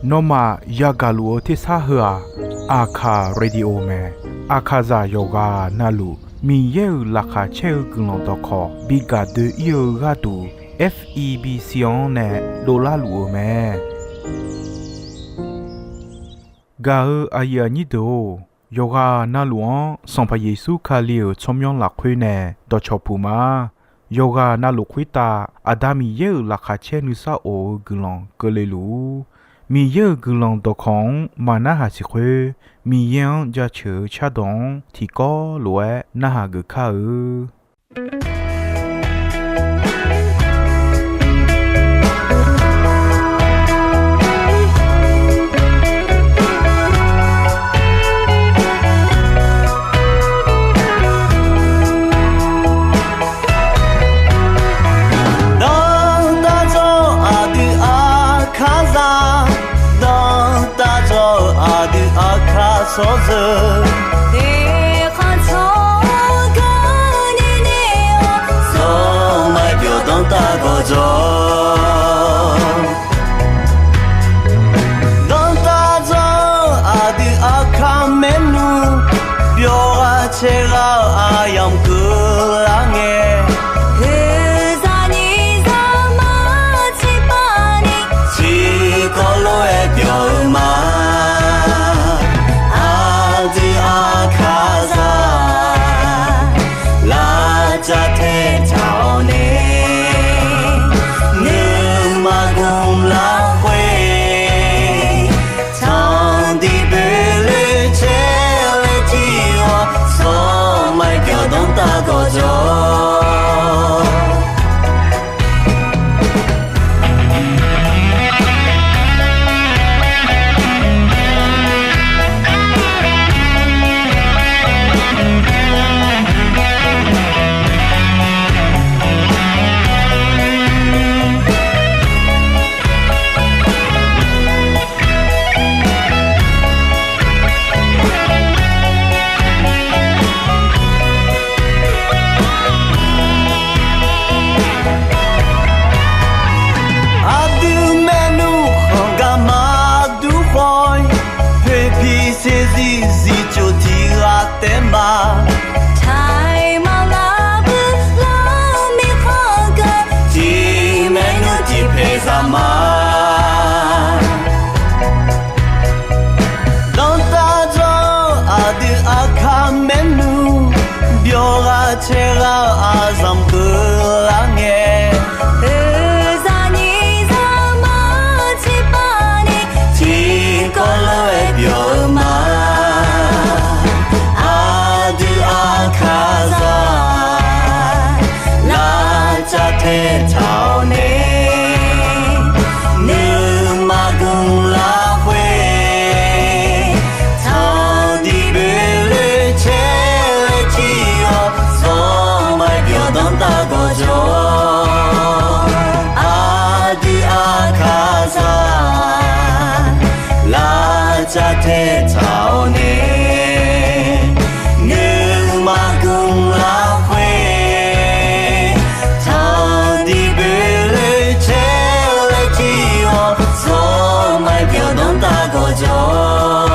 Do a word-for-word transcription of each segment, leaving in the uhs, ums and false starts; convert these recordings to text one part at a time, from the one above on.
Nawmaf yagaq luf-eu tersar heu-aq, Aqkaq Radio mae. Aqkaqzaq yawqghaq navluf Miqyaer-euq laqkhaq caer-eu guiqlanq dawqkawq bi gaq doe-ir-eu gharduq, F E B C-anr nae dovlar luf-eu mae. Gaq-eu aqyuif aqnyir deuq-or, yawqghaq navluf-anr Sanqpaq Yeqsur Kali-euq tsawrmyanr lafkhoer nae dawqcawq puq ma. Yawqghaq navluf khoertav Aqda Miqyaer-euq laqkhaq caer nuisar of-eu guiqlanq keuvle luf-ur. Miqyaer-euq guiqlanq dawqkawq-anr maqnarhaq siq khoer, Miqyaer-anr jaceuq-eu cardawq-anr tiqkawv lof-aer narhaq geuf kar-eu. Dawqtawvluf aqdui Aqkaqzaq, dawqtawvluf aqdui Aqkaq tsawrjeuq, eqkhanq tsawrganr nini-awr, zawr maqbyawq danrtav gawqjawq. Dawqtawvluf aqdui Aqkaq maernmr, byawq ghaq caer ghaq-eu aqyamq keuvlar ngae, oeqzaq nyiq zaqmar tiqpavni, tiqkawv lof-aer byawq-eu ma. Aqdui Aqkaqzaq, lavcav taetaq-awr nae, nuima gmq lafkhoer, tanqdiq boeqloe caer laer tir-awr, zawr maqbyawq danrtav gawqjawq. Aqdui maernmr khanq gar maqdur khawf-ir, poeqpiq saeqzir zifcof tiq ghaq taef ma. Taiq maqlar bui lar mirkhanq geu, tiq maernmr tiq paeq zaq ma. Dawqtawvluf aqdui Aqkaq maernmr, byawq ghaq caer ghaq-eu aqzanq keuvlar ngae, oeqzaq nyiq zaqmar tiqpavni, tiqkawv lof-aer byawq-eu ma. Aqdui Aqkaqzaq, lavcav taetaq-awr nae, nuima gmq lafkhoer, tanqdiq boeqloe caer laer tir-awr, zawr maqbyawq danrtav gawqjawq. Aqdui Aqkaqzaq, lavcav taetaq-awr nae, nuima gmq lafkhoer, tanqdiq boeqloe caer laer tir-awr, zawr maqbyawq danrtav gawqjawq.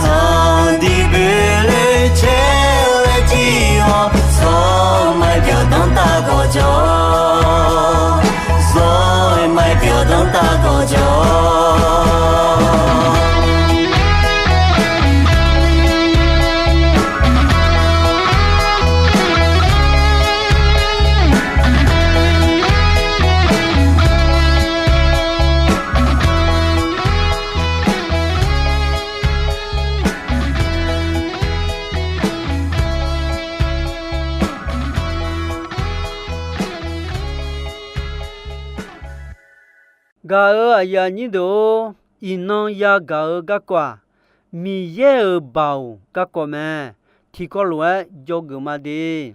Tanqdiq boeqloe caer laer tir-awr, zawr maqbyawq danrtav gawqjawq. Zawr maqbyawq danrtav gawqjawq. Gaq-euq aqyuif aqnyir deuq-or, iqnan yagaq-eu garkawv-aq, Miqyaer-euq baoq garkawv mae. Tiqkawv lof-aer dzawgeuf ma de.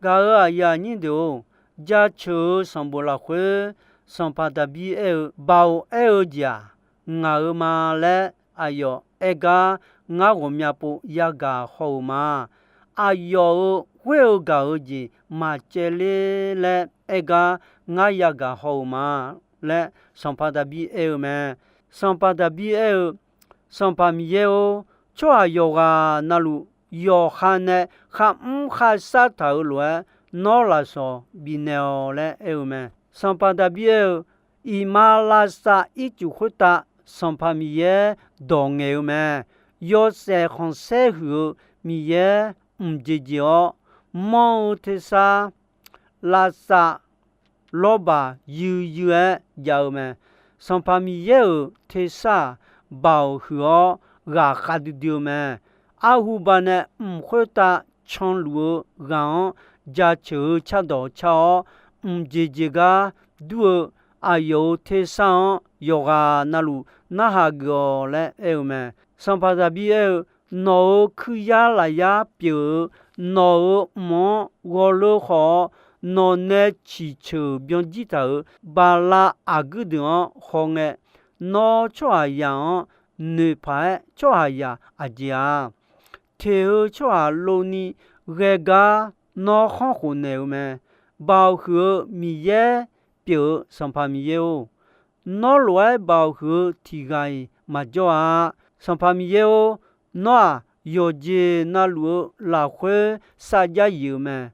Gaq-euq aqyuif aqnyir deuq-or, jaceuq-eu sanqbof lafkhoer, sanqpaq Daqbir aer-eu, Baoq aer-eu jeq-aq, ngaq-euq ma laer aqyawf aer gar, ngar ghawqmya pov yagaq haw-euq ma. Aqyawf-euq khoer-eu gaq-eu jeq maqcaevler laer aer gar, ngar yagaq haw-euq ma. laer Sanqpaq Daqbir aer-eu mae. Sanqpaq Daqbir aer-eu, Sanqpaq Miqyaer-or, tsawrhaq yawqghaq navluf yawqha nae kharmr kharshar taq-euq lof-aer nawr lafsawq bifnaeq-awq laer aer-eu mae. Sanqpaq Daqbir aer-eu, iqmalavshav ircuf khoertav Sanqpaq Miqyaer dawq ngaeq-eu mae. Yawshaef khanqsaer huiq-eu Miqyaer mqjeq jeq-awr, manr-eu tersar lavshav lawrbaq yuiryuir-aer jav-eu mae. Sanqpaq Miqyaer-euq tersar-aq, baoq huiq-awr ghaqkhav duidui-eu mae. Arhu baqnae mq khoertav canluf-eu ghaq-anr jaceuq-eu cardawq car-awr, mqjeq jeq gar dur-eu aqyawf-euq tersar-anr yawqghaq navluf narhaq geuf-awq laer aer-eu mae. Sanqpaq Daqbir aer-eu, nawq-euq kuiryar lafyar pyeuf-eu, nawq-euq mq-anr ghawrleur khawf-awr, nawq nae ciqceuq byanjir taq-euq bala aqguir deuq-anr hawngae, nawr tsawrhaqzaq-anr noeqpaq-aer tsawrhaqzaq aqjeq-a. Teq-eu tsawrhaq lov ni ghae gar nawr khanr khof naeq-eu mae. Baoq huiq-eu Miqyaer pyeuf-eu Sanqpaq Miqyaer-or, nawr lof-aer baoq huiq-eu tiq ghaq-iq maqjawr-a. Sanqpaq Miqyaer-or, nawr-aq, yawqjeq navluf-eu lafkhoer sarjax yif-eu mae.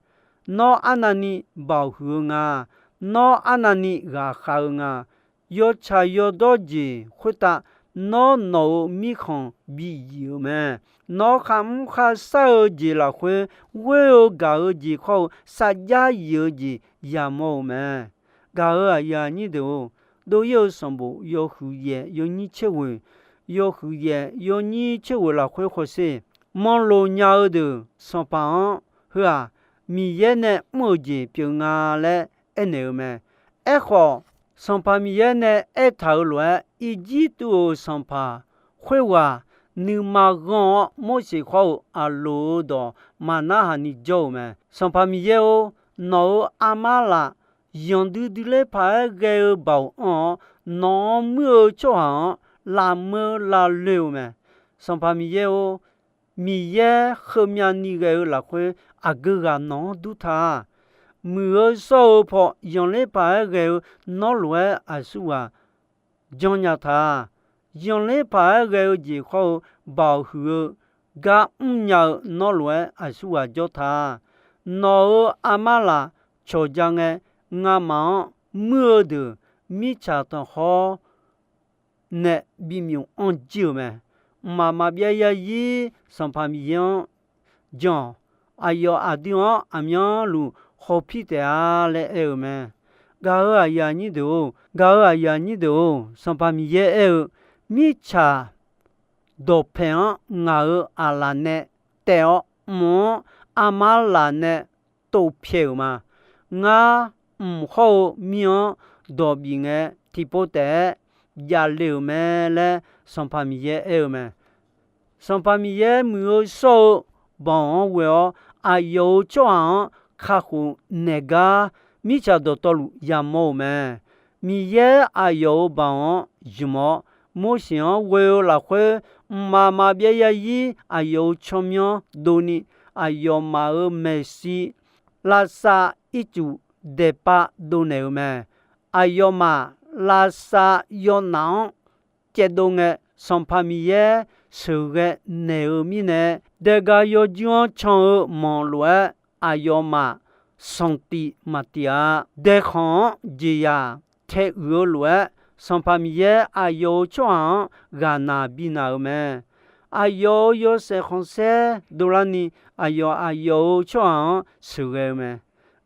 Nawr arnavni baoq huiq-eu nga. Nawr arnavni ghaqkhav-eu nga. Yawtsaq yawdawr jeq khoertav nawr nawq-euq mirkhanq bi yif-euq mae. Nawr kharmr kharshar-eu jeq lafkhoer ghoer-eu gaq-eu jeq khawr-eu sarjax yif-eu jeq yamawr-euq mae. Gaq-euq aqyuif aqnyir deuq-or, dov-ir-eu sanqbof yawhuiq yaef yawnyir tser ghoeq, yawhuiq yaef yawnyir tser ghoeq lafkhoer hawsher, manrloq nya-eu deuq sanqpaq-anr heu-aq, Miqyaer nae mr-euq jeq pyeuf nga laer aernaeq-eu mae. Aerkhawf, Sanqpaq Miqyaer nae aertaq-euq lof-aer, Irjirtuv-euq sanqpaq khoerghaq nuima ghanr-awr, Morseq khawr-eu Aqloq-euq dawq maqnarhaq ni jawr-euq mae. Sanqpaq Miqyaer-or, nawq-euq armar laf yanqdui dui ler paq-aer ghae-eu baoq anr-awr, nawq-anr muir-eu tsawrhaq-anr lavmeur lavloe-eu mae. Sanqpaq Miqyaer-or, Miqyaer heumyav ni ghae-eu lafkhoer aqgeu ghaq nawq-anr dur ta. Muiq-eu shawr-eu paw yanqler paq-aer ghae-eu nawr lof-aer aqsurghaq janrnya ta. Yanqler paq-aer ghae-eu jeq khawr-eu baoq huiq-eu gar mrnya-eu nawr lof-aer aqsurghaq jawr ta. Nawq-euq armar laf cawqja ngae, ngamaf-anr muir-eu deuq mirtsaq tanqkhawr nae bimyuf anr jir-euq mae. Mqmaq maqbyav yarzir Sanqpaq Miqyaer-anr jan-awq. Aqyawf aqdui-anr aqmyanluf hawpir taef-a laer aer-euq mae. Gaq-euq aqyuif aqnyir deuq-or, gaq-euq aqyuif aqnyir deuq-or, Sanqpaq Miqyaer aer-eu, mirtsaq dawqpaeq-anr ngaq-euq aqlaf nae taef-awr, mq-anr armar laf nae tov pyaeq-euq ma. Ngar, mq hawr-eu mir-anr dawq bif ngae, tiqpov taef-aer javle-euq mae laer Sanqpaq Miqyaer aer-eu mae. Sanqpaq Miqyaer muiq-eu shawr-eu baoq-anr ghoe-awr, aqyawf-euq tsawrhaq-anr kakhof naeq gar, mirtsaq dawqtawvluf yamawr-euq mae. Miqyaer aqyawf-euq baoq-anr zmq-awr, Morseq-anr ghoe-eu lafkhoer, mqmaq maqbyav yarzir aqyawf-euq tsawrmyanr dovni, aqyawfmaf-euq maeqshi lavsav ircuf daeqpav dovnaeq-euq mae. Aqyawfmaf lavsav yawnaf-anr caevdov ngae, Sanqpaq Miqyaer sheuqghae naeq-eu mirnae, daegaq yawjuir-anr can-eu manq lof-aer, aqyawfmaf sanqtif maqtif-a. Daekhanq-anr jeqzaq tae uiq-eu lof-aer, Sanqpaq Miqyaer aqyawf-euq tsawrhaq-anr ghaqnaq binaq-euq mae. Aqyawf-euq yawshaef khanqsaer dovlarni, aqyawf aqyawf-euq tsawrhaq-anr sheuqghae-eu mae.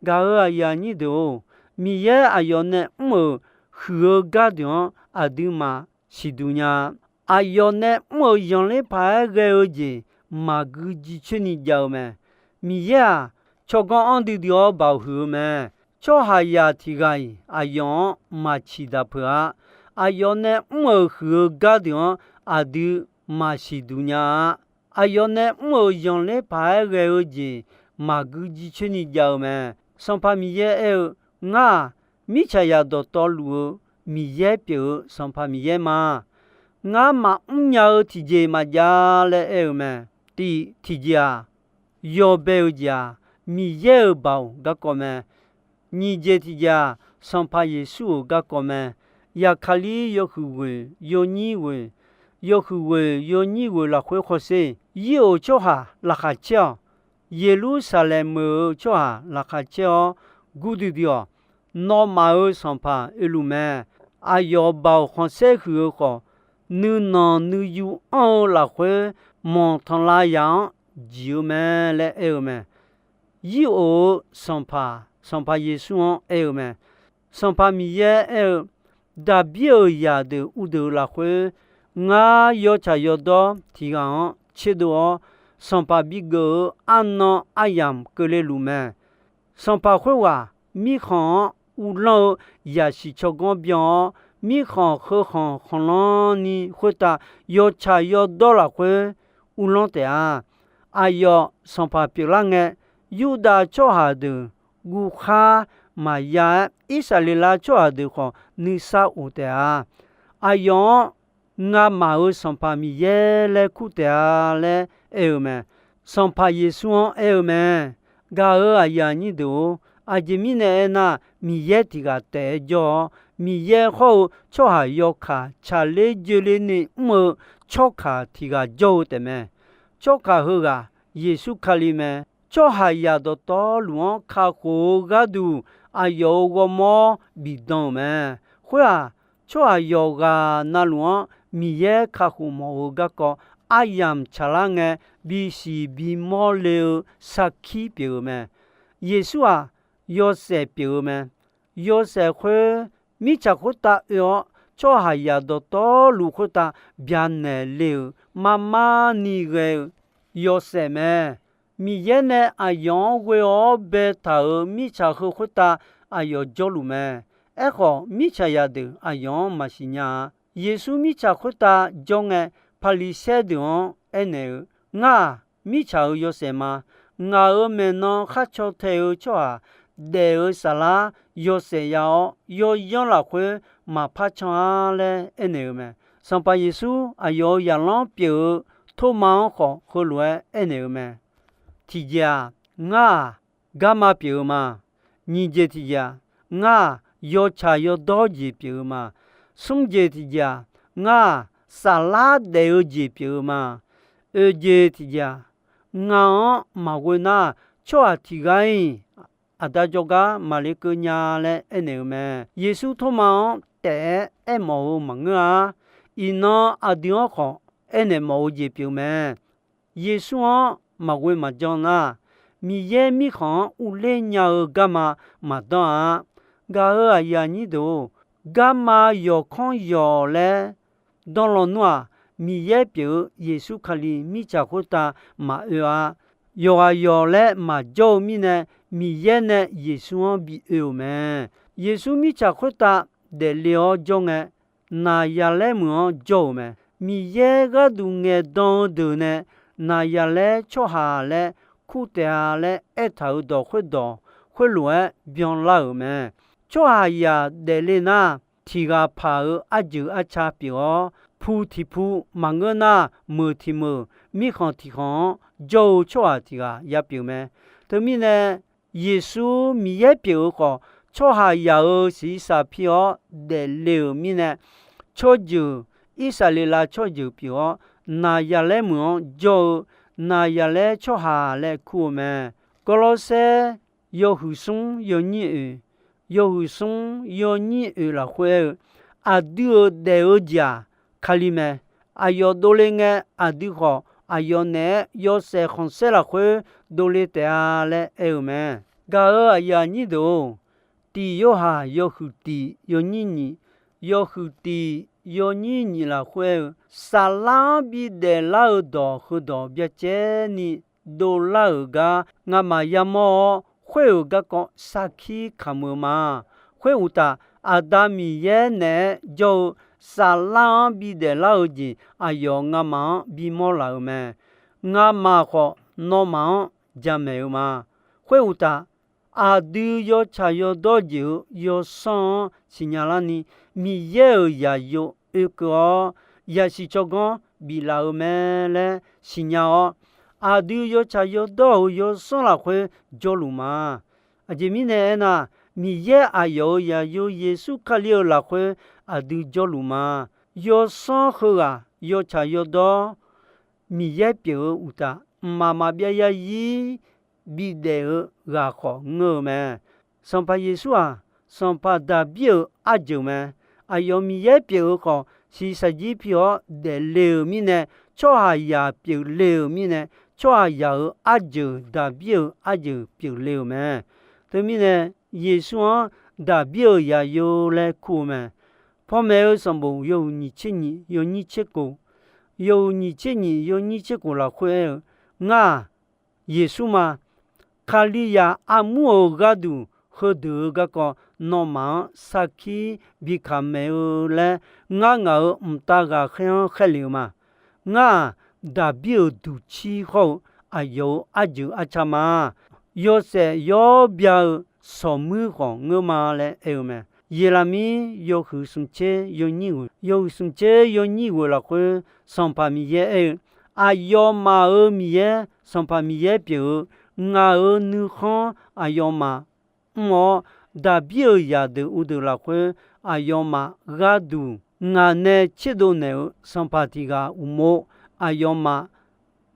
Gaq-euq aqyuif aqnyir deuq-or, Miqyaer aqyawf nae mr-euq huiq-eu gardeuq-anr aqduimaf siqduq nya-a. Aqyawf nae mr-euq zanqler paq-aer ghae-eu jeq maqgui jircoer ni jav-eu mae. Miqyaer-aq, tsawrganr anr duidui-awr baoq huiq-eu mae. Tsawrhaqzaq tiq ghaq-iq aqyawf-anr maqciq daq peuq-a. Aqyawf nae mr-euq huiq-eu gardeuq-anr aqdui maqsiq duq nya-a. Aqyawf nae mr-euq zanqler paq-aer ghae-eu jeq maqgui jircoer ni jav-eu mae. Sanqpaq Miqyaer aer-eu, Ngar-aq, mirtsaqzaq dawqtawvluf-eu Miqyaer pyeuf-eu Sanqpaq Miqyaer ma. Ngar maqmr nya-eu tiqjeq maqjav laer aer-eu mae. Tif tiqjeq-aq, yawbae-eu jeq-aq, Miqyaer-euq baoq garkawv mae. Nyiq jeq tiqjeq-aq, Sanqpaq Yeqsur-euq garkawv mae. Yaqkaqlir yawhuiq ghoeq yawnyir ghoeq, yawhuiq ghoeq yawnyir ghoeq lafkhoer hawsher. Yir-euq tsawrhaq laqkhaq caer-awq. Yeqlursaqlaeq meuq-euq tsawrhaq laqkhaq caer-awr gurdui dui-awq. Nawmaf-euq Sanqpaq oeluf mae. Aqyawf baoq khanqsaer huiq-eu khawf, nuinanq nuiyu anr-eu lafkhoer manqtanqlav yaq-anr jiq-eu mae laer aer-eu mae. Yir-euq Sanqpaq, Sanqpaq Yeqsur-anr aer-eu mae. Sanqpaq Miqyaer aer-eu, Daqbir-euq zaqdeuq uvdeuq lafkhoer, ngar yawtsaq yawdawr tiq ghaq-anr tserdov-awr, sanqpaq bigeuf-eu arnan aryamq keuvle luf mae. Sanqpaq khoerghaq mirkhanq-anr uvlanr-eu yaqsiq tsawrganr byan-awr, mirkhanq heu khanq khanqlan ni khoertav yawtsaq yawdawr lafkhoer uvlanr taef-a. Aqyawf sanqpaq pyeuflar ngae, Yurdav tsawrhaq deuq guvkhar maqya-aer, Irsaqleqlav tsawrhaq deuq khawf nuisar of taef-a. Aqyawf-anr ngamaf-euq Sanqpaq Miqyaer laer kur taef-a laer aer-eu mae. Sanqpaq Yeqsur-anr aer-eu mae. Gaq-euq aqyuif aqnyir deuq-or, aqjeq mirnae aernar, Miqyaer tiq ghaq taef-aer jawr-awr, Miqyaer hawr-eu tsawrhaq yawkaq tsaqler joeler ni mr-eu tsawrkaq tiq ghaq jawr-eu taefmae. Tsawrkaq heughaq Yeqsur Kali mae. Tsawrhaqzaq dawqtawvluf-anr kakhof-eu gharduq, aqyawf-euq ghawrmawr bifdan-euq mae. Khoer-aq, tsawrhaq yawqghaq navluf-anr Miqyaer kakhof mawf-eu garkawv aryamq tsaqlar ngae, bisiq bimawr le-eu sarkir pyeuf-eu mae. Yeqsur-aq, yawshaef pyeuf-eu mae. Yawshaef khoer mirtsaq khoertav oe-awr, tsawrhaqzaq dawqtawvluf khoertav byanaeq le-euq marmar ni ghae-eu yawshaef mae. Miqyaer nae aqyawf-anr ghoe-awr baetaq-euq mirtsaq heu khoertav aqyawf jawrluf mae. Aerkhawf, mirtsaq zaqdeuq aqyawf-anr maqsiq nya-a. Yeqsur mirtsaq khoertav jawr ngae, Paqliqsaer deuq-anr aernaeq-eu, Ngar-aq, mirtsaq-euq yawshaef ma. Ngaq-euq maeqnan khar caw tae-eu tsawrhaq daef-eu saflar yawshaef ya-awr, yawyanr lafkhoer maqpar can-ar laer aernaeq-eu mae. Sanqpaq Yeqsur aqyawf-euq zaqlanr pyeuf-eu Tormav-anr khawf heulof-aer aernaeq-eu mae. Tiqjeq-aq, ngar-aq, garma pyeuf-eu ma. Nyiq jeq tiqjeq-aq, ngar-aq, yawtsaq yawdawr jeq pyeuf-eu ma. Smr jeq tiqjeq-aq, ngar-aq, saflar daef-eu jeq pyeuf-eu ma. Oeq jeq tiqjeq-aq, ngaq-anr maqghoe nar, tsawrhaq tiq ghaq-iq Aqda jawrgar maqle keuv nya laer aernaeq-eu mae. Yeqsur Tormav-anr taef-aer aermawf-eu maqngeur-a. Iqnan aqdui-anr khawf aernaeq mawf-eu jeq pyeuf mae. Yeqsur-anr maqghoe maqjan nar, Miqyaer Mirkhanq-anr uvler nya-eu garma maqdanr-a. Gaq-euq aqyuif aqnyir deuq-or, garma yawqkanr yawq laer danr lawnmr-aq, Miqyaer pyeuf-eu Yeqsur Kali mirtsaq khoertav maqoe-a. Yawqghaq yawq laer maqjawr-eu mirnae, Miqyaer nae Yeqsur-anr bi oe-euq mae. Yeqsur mirtsaq khoertav daefle-awr jawr ngae, Naqzaqlaer meuq-anr jawr-euq mae. Miqyaer gharduq ngaeqdan-eu deuq nae Naqzaqlaer tsawrhaq laer kur taef-a laer aertaq-euq dawq khoerdawq khoerlof-aer byanlar-euq mae. Tsawrhaqzaq daefle nar, tiq ghaq paq-euq arjeuq arca pyeuf-awr, pu tiq pu maqngeur nar, meuq tiq meuq, mirkhanq tiq khanq-anr jawr-eu tsawrhaq tiq ghaq ya pyeuf mae. Teumirnae, Yeqsur Miqyaer pyeuf-eu khawf, tsawrhaqzaq-euq shiqshaq pi-awr daefle-euq mirnae, tsawrjeuq, Irsaqleqlav tsawrjeuq pyeuf-awr, Naqzaqlaer meuq-anr jawr-eu Naqzaqlaer tsawrhaq laer kur-eu mae. Gawrlawrsaer yawhuiq smr yawnyir oeq, yawhuiq smr yawnyir oeq lafkhoer aer-eu, aqdui-euq daef-eu jeq-aq, Kali mae. Aqyawf dovle ngae, aqdui khawf aqyawf naeq-aer yawshaef khanqsaer lafkhoer dovle taef-a laer aer-eu mae. Gaq-euq aqyuif aqnyir deuq-or, tiq Yorhaq yawhuiq tiq yawnyir nyiq, yawhuiq tiq yawnyir nyiq lafkhoer aer-eu, Saflar-anr bidaef lar-eu dawq heudawq byacaevni dovlar-euq gar ngamaf yamawr-awr, khoer-euq garkawv sarkir kamq-eu ma. Khoeruqtaf, Aqda Miqyaer naeq-aer jawr-eu Saflar-anr bidaef lar-eu jeq aqyawf ngamaf-anr bimawr laf-euq mae. Ngamaf khawf nawmaf-anr jamaeq-eu ma. Khoeruqtaf, aqdui yawtsaq yawdawr jeq-euq yawsanr-anr siqnya larni, Miqyaer-euq zaqyo oekeuv-awr, zaqsiq tsawrganr biflaf-eu mae laer siqnya-awr, aqdui yawtsaq yawdawr-euq yawsanr lafkhoer jawrluf ma. Aqjeq mirnae aernar, Miqyaer aqyawf-euq zaqyo Yeqsur Kali-euq lafkhoer aqdui jawrluf ma. Yawsanr heughaq yawtsaq yawdawr Miqyaer pyeuf-eu uqtaf, mqmaq maqbyav yarzir bidaef-eu ghaq khawf ngeur-eu mae. Sanqpaq Yeqsur-aq, Sanqpaq Daqbir-euq arjeuq mae. Aqyawf Miqyaer pyeuf-eu khawf, shiqshaq jir pi-awr daefle-euq mirnae, tsawrhaqzaq pyeufle-euq mirnae, tsawrhaqzaq-euq arjeuq, Daqbir-euq arjeuq pyeufle-euq mae. Teumirnae, Yeqsur-anr Daqbir-euq zaqyo laer kur-eu mae. Pawmaeq-eu sanqbof yawhuiq nyiq tser nyiq yawnyir tser kof, yawhuiq nyiq tser nyiq yawnyir tser kof lafkhoer aer-eu, Ngar-aq, Yeqsur ma. Kalizaq armur-euq gharduq heudeuq-euq garkawv nawmaf-anr sarkir bi kaq maeq-eu laer, ngar ngaq-euq mqtav ghaqkhaer-anr khaerlef-eu ma. Ngar-aq, Daqbir-euq duqcir hawr-eu aqyawf-euq arjeuq arca ma. Yawshaef yawr bya-eu sawqmuir khawf ngeur ma laer aer-eu mae. Yeqlaqmir yawhuiq smq tser yawnyir ghoeq, yawhuiq smq tser yawnyir ghoeq lafkhoer Sanqpaq Miqyaer aer-eu, Aqyawfmaf-euq Miqyaer, Sanqpaq Miqyaer pyeuf-eu, ngaq-euq nuikhanr aqyawfmaf mr-awr, Daqbir-euq zaqdeuq uqdeuq lafkhoer aqyawfmaf gharduq ngaq nae tserdov naeq-euq sanqpaq tiq ghaq uqmov aqyawfmaf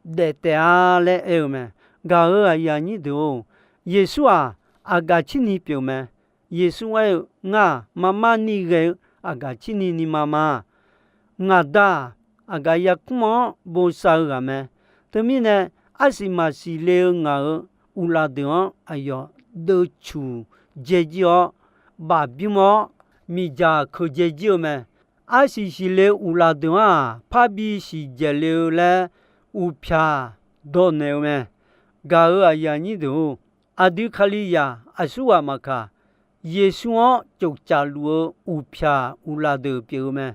daef taef-a laer aer-eu mae. Gaq-euq aqyuif aqnyir deuq-or, Yeqsur-aq, aqgaf cirni pyeuf mae. Yeqsur aer-eu, Ngar-aq, marmar ni ghae-eu aqgaf cirni ni ma ma. Ngaq Da-aq, aqgaf yarkmr-anr bosav-eu ghaq mae. Teumirnae, arsiq maqsiq le-eu ngaq-euq uqlaf deuq-anr aqyawf deuvcuq dzae jir-awr, baf bymr-awr, miqdzaq keuq dzae jir-eu mae. Arsiq siqle uqlaf deuq-anr-aq, parbi siqdzaeq le-eu laer uqpyaq dawq naeq-eu mae. Gaq-euq aqyuif aqnyir deuq-or, aqdui Kalizaq aqsurghaq maqkaq, Yeqsur-anr tsoftsaf luf-eu uqpyaq uqlaf deuq pyeuf-eu mae.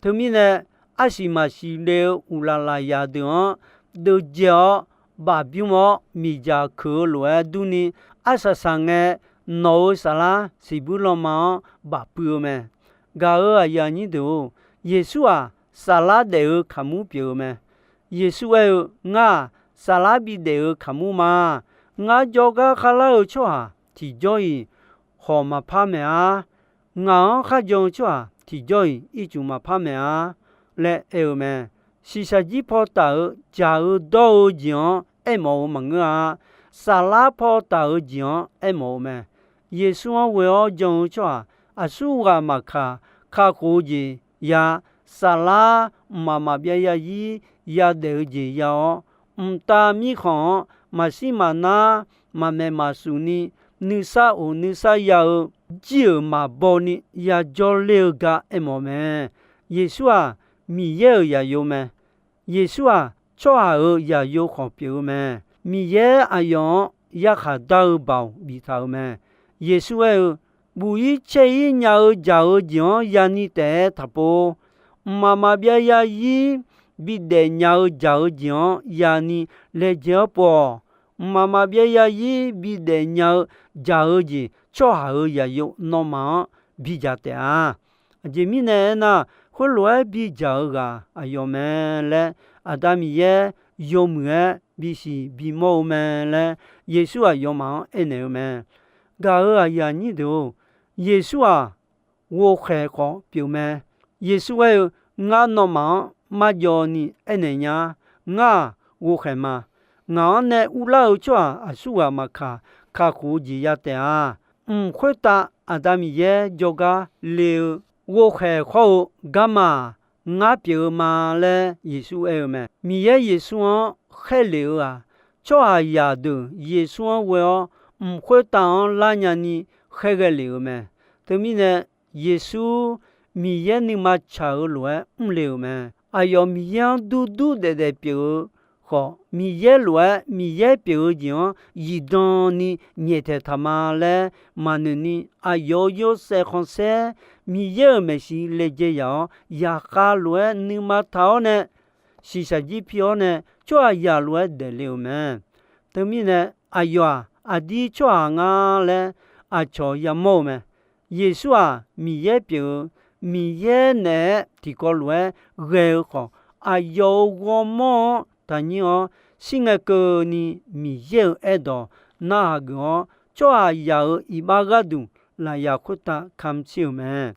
Teumirnae, arsiq maqsiq le-eu uqlaf lafyaq deuq-anr deuvdzae-awr, baf bymr-awr, miqdzaq keuq-eu lof-aer durni, arsaq saq ngae, nawq-euq saflar siqbuir lanma-anr baf puiv-eu mae. Gaq-euq aqyuif aqnyir deuq-or, Yeqsur-aq, saflar daef-eu kaqmur pyeuf-eu mae. Yeqsur aer-eu, Ngar-aq, saflar bidaef-eu kaqmur ma. Ngar jawrgar kharlar-eu tsawrhaq tiqjawr-iq hawq maqpar maeq-ar. Ngaq-anr kharjan-eu tsawrhaq tiqjawr-iq ircuf maqpar maeq-ar laer aer-eu mae. Shiqshaq jir paw taf-eu jaq-eu dawr-eu jeq-anr aermawf-eu maqngeur-a. Saflar paw taf-eu jeq-anr aermawf-eu mae. Yeqsur-anr ghoe-awr jan-eu tsawrhaq aqsurghaq maqkaq, kakhof-eu jeq ya, saflar mqmaq maqbyav yarzir yadaef-eu jeq ya-awr, mqtav mirkhanq-anr maqshir maqnar, maqmaeq maqsuf ni, nuisar of nuisar ya-eu jir-euq maqbaw ni yajawr ler-eu gar aermawf mae. Yeqsur-aq, Miqyaer-euq zaqyo mae. Yeqsur-aq, tsawrhaq-euq zaqyo khawf pyeuf-eu mae. Miqyaer aqyawf-anr yarkhaq dar-eu baoq biftaq-euq mae. Yeqsur aer-eu, Buf-ir caer-ir nya-eu jaq-eu jeq-anr yani taef-aer taqpov. Mqmaq maqbyav yarzir bidaef nya-eu jaq-eu jeq-anr yani laejae-awr pov-awq. Mqmaq maqbyav yarzir bidaef nya-eu jaq-eu jeq tsawrhaq-euq zaqyo nawmaf-anr bidzaq taef-a. Aqjeq mirnae aernar, khoerlof-aer bidzaq-eu ghaq aqyawf mae laer Aqda Miqyaer yawmuiq-aer bisiq bimawr-eu mae laer Yeqsur aqyawfmaf-anr aernaeq-eu mae. Gaq-euq aqyuif aqnyir deuq-or, Yeqsur-aq, ghovkhaeq khawf pyeuf mae. Yeqsur aer-eu, Ngar nawmaf-anr marjawv ni aernaeq nya. Ngar-aq, ghovkhaeq ma. Ngaq-anr nae urlar-eu tsawrhaq aqsurghaq maqkaq, kakhof-eu jeq ya taef-a. Mq khoertav Aqda Miqyaer jawrgar le-eu ghovkhaeq hawr-eu garma-aq, ngar pyeuf-eu ma laer Yeqsur aer-eu mae. Miqyaer Yeqsur-anr khaerlef-eu-aq, tsawrhaqzaq deuq Yeqsur-anr ghoe-awr mq khoertav-anr lar nyani khaerghae lef-euq mae. Teumirnae, Yeqsur Miqyaer nuima tsaq-eu lof-aer mrle-euq mae. Aqyawf Miqyaer-anr durdur daefdaef pyeuf-eu khawf, Miqyaer lof-aer Miqyaer pyeuf-eu jeq-anr zifdan ni nyaeftaeq taq ma laer maqnoeq ni, aqyawf-euq yawshaef khanqsaer Miqyaer-euq maeqshi laejae yaq-awr, yaqkhav lof-aer nuima taq-awr nae, shiqshaq jir pi-awr nae tsawrhaqzaq lof-aer daefle-euq mae. Teumirnae, aqyawf-aq, aqdir tsawrhaq nga laer aqcawq yamawr-eu mae. Yeqsur-aq, Miqyaer pyeuf-eu, Miqyaer naeq-aer tiqkawv lof-aer ghae-eu khawf, aqyawf-euq ghawrmawr-anr taqnyir-awr, shir ngae keuvni Miqyaer-euq aerdawq narhaq geuf-awr, tsawrhaqzaq-euq iqbax gharduq lafyaq khoertav kamq tser-euq mae.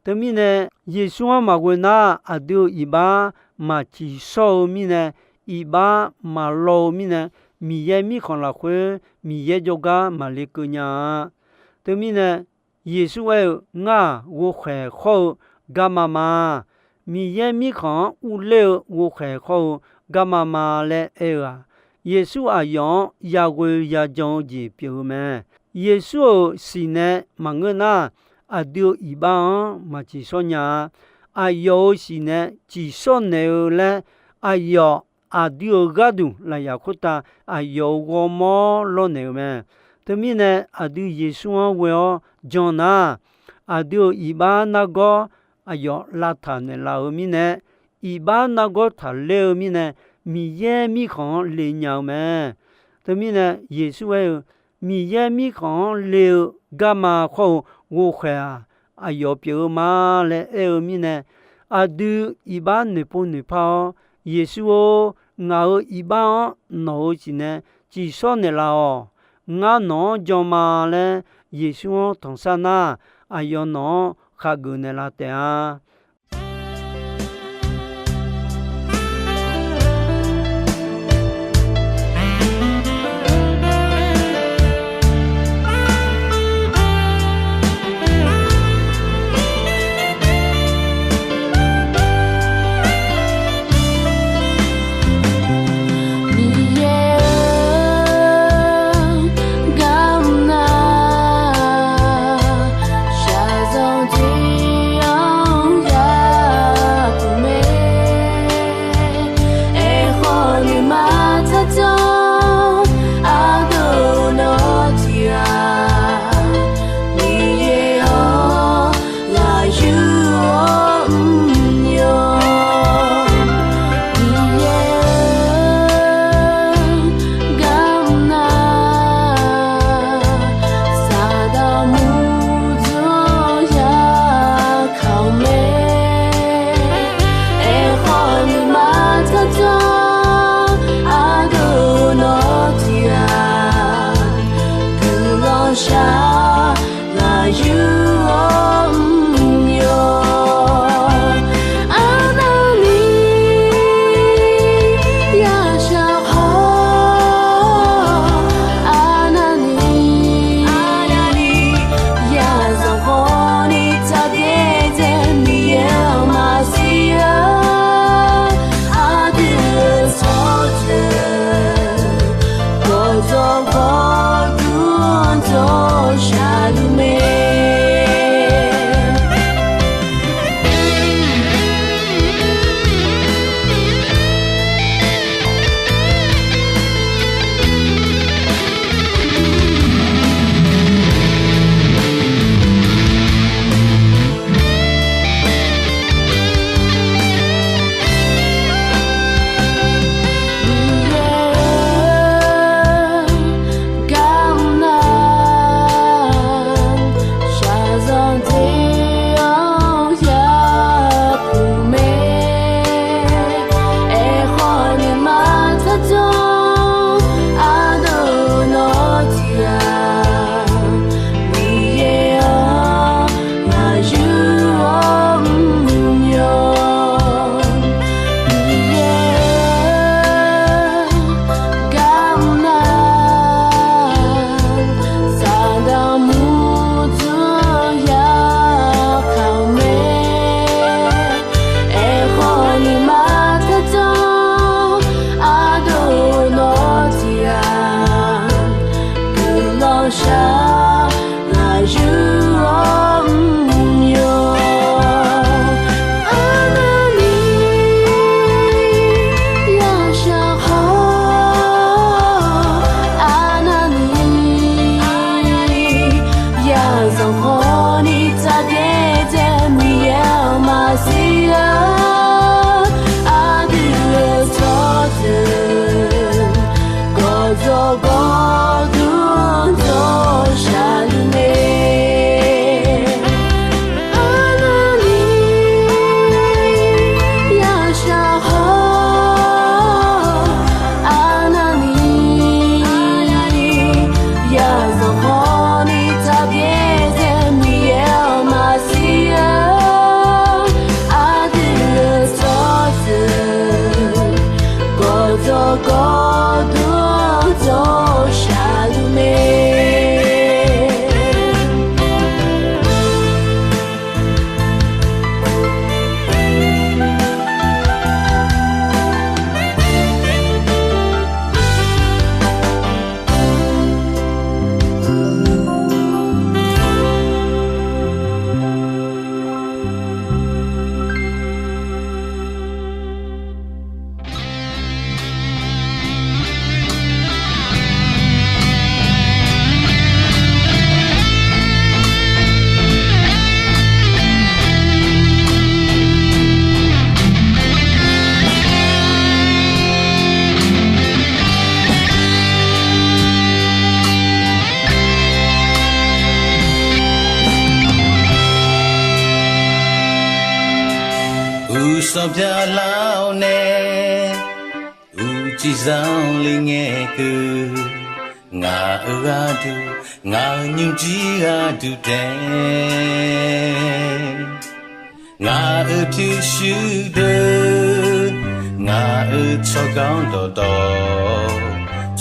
Teumirnae, Yeqsur-anr maqghoe nar, aqdui-euq iqbax maq ciqshawr-eu mirnae, iqbax maqlaw-eu mirnae, Miqyaer mirkhanq lafkhoer Miqyaer jawrgar maqle keuv nya-a. Teumirnae, Yeqsur aer-eu, Ngar-aq, ghovkhaeq khawr-eu garma ma. Miqyaer mirkhanq-anr urler-eu ghovkhaeq khawr-eu garma ma laer aer-eu-aq, Yeqsur aqyawf-anr yaghoe yajan-eu jeq pyeuf-eu mae. Yeqsur-euq siqnae maqngeur nar, aqdui-euq iqbax-anr maq ciqshawr nya-a. Aqyawf-euq siqnae ciqshawr naeq-eu laer, aqyawf aqdui-euq gharduq lafyaq khoertav aqyawf-euq ghawrmawr lawrnaeq-eu mae. Teumirnae, aqdui Yeqsur-anr ghoe-awr jan nar, aqdui-euq iqbax nargawr aqyawf lavtaq naeqlaf-eu mirnae, iqbax nargawr taqler-eu mirnae, Miqyaer mirkhanq-anr le nya-eu mae. Teumirnae, Yeqsur aer-eu, Miqyaer mirkhanq-anr le-eu garma khawr-eu ghovkhaeq-aq, aqyawf pyeuf-eu ma laer aer-eu mirnae, aqdui iqbax noeqpov noeqpar-awr, Yeqsur-or, ngaq-euq iqbax-anr nawq-euq siqnae ciqshawr naeqlaf-awq. Ngar nawq-anr jan ma laer Yeqsur-anr tanqsar nar, aqyawf nawq-anr khageuf naeqlaf taef-a. Sawqbya lar-awr nae, uqcif zanqler ngae keuv. Ngaq-euq gharduq, ngaq-euq nymrjir gharduq taef, ngaq-euq pyurshuir deuq, ngaq-euq tsawrganr dawqtawv,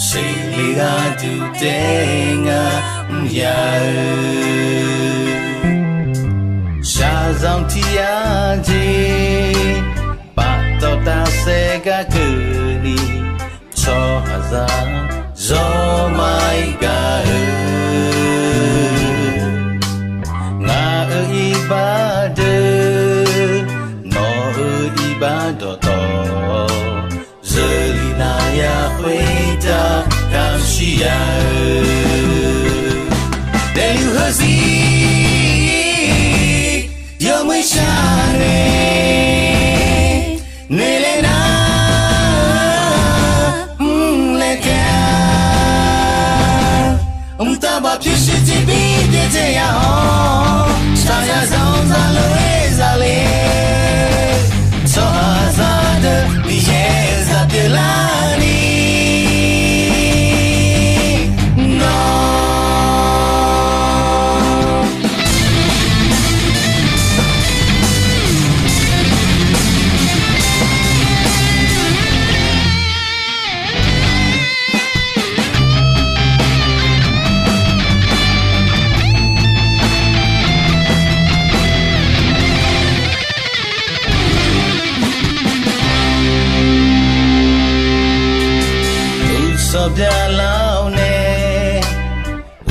seqle gharduq taef ngar mr ya-eu. Shaqzanq tiq yar jeq, paftawf tafsaef gar keuvni, tsawrhaqzaq zawr maqir gaq-eu. Ngaq-euq iqbax deuq, nawq-euq iqbax dawqtawv, zeurlif navya khoertav kamq shir ya-eu. Daefluf heuzir yawmuiq shar nae, noeqlaer nar mrlaer taef-a. Mqtav baq pyurshuir tiqbir byaerdzae ya-awr, shaqzanq zaqlof-aer zale, tsawrhaqzaq deuq Miqyaer-euq zaq pyeuflarni nawr Uqsawq byalar-awr nae,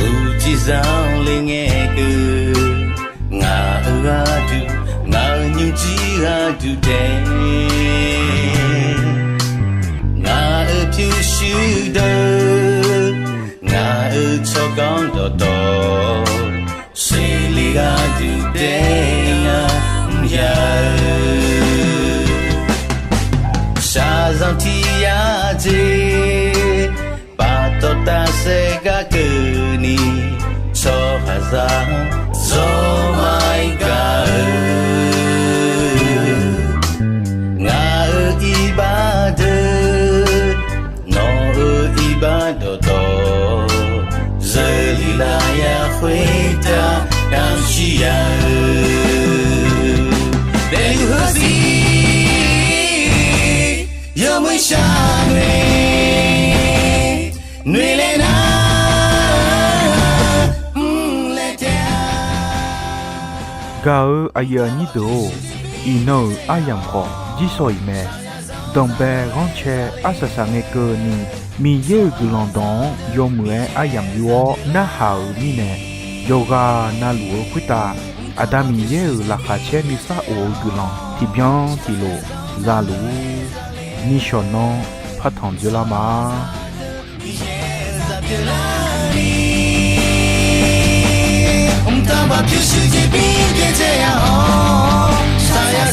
uqcif zanqler ngae keuv. Ngaq-euq gharduq, ngaq-euq nymrjir gharduq taef, ngaq-euq pyurshuir deuq, ngaq-euq tsawrganr dawqtawv, seqle gharduq taef ngar mr ya-eu. Shaqzanq tiq yar jeq, paftawf tafsaef gar keuvni, tsawrhaqzaq zawr maqir gaq-eu. Ngaq-euq iqbax deuq, nawq-euq iqbax dawqtawv, zeurlif lavya khoertav kamq shir ya-eu. Daefluf heuzir yawmuiq shar nae, noeqlaer nar mrlaer taef-a. Gaq-eu aqyuif aqnyir deuq-or, iqnan-euq aryamq khawf jirsawq iq mae. Danqbae ghanrcae arsaq saq ngae keuvni, Miqyaer-euq guiqlanq dawq-anr yawmuiq-aer aryamq yur-awr narhaq-euq mirnae, yawqghaq navluf-eu khoertav Aqda Miqyaer-euq laqkhaq caer nuisar of-eu guiqlanq tiqbyan tiqlof za luf-ur. Nishawq nanr partanq dzeurlar ma. Mqtav baq pyurshuir tiqbir byaerdzae ya-awr, saqya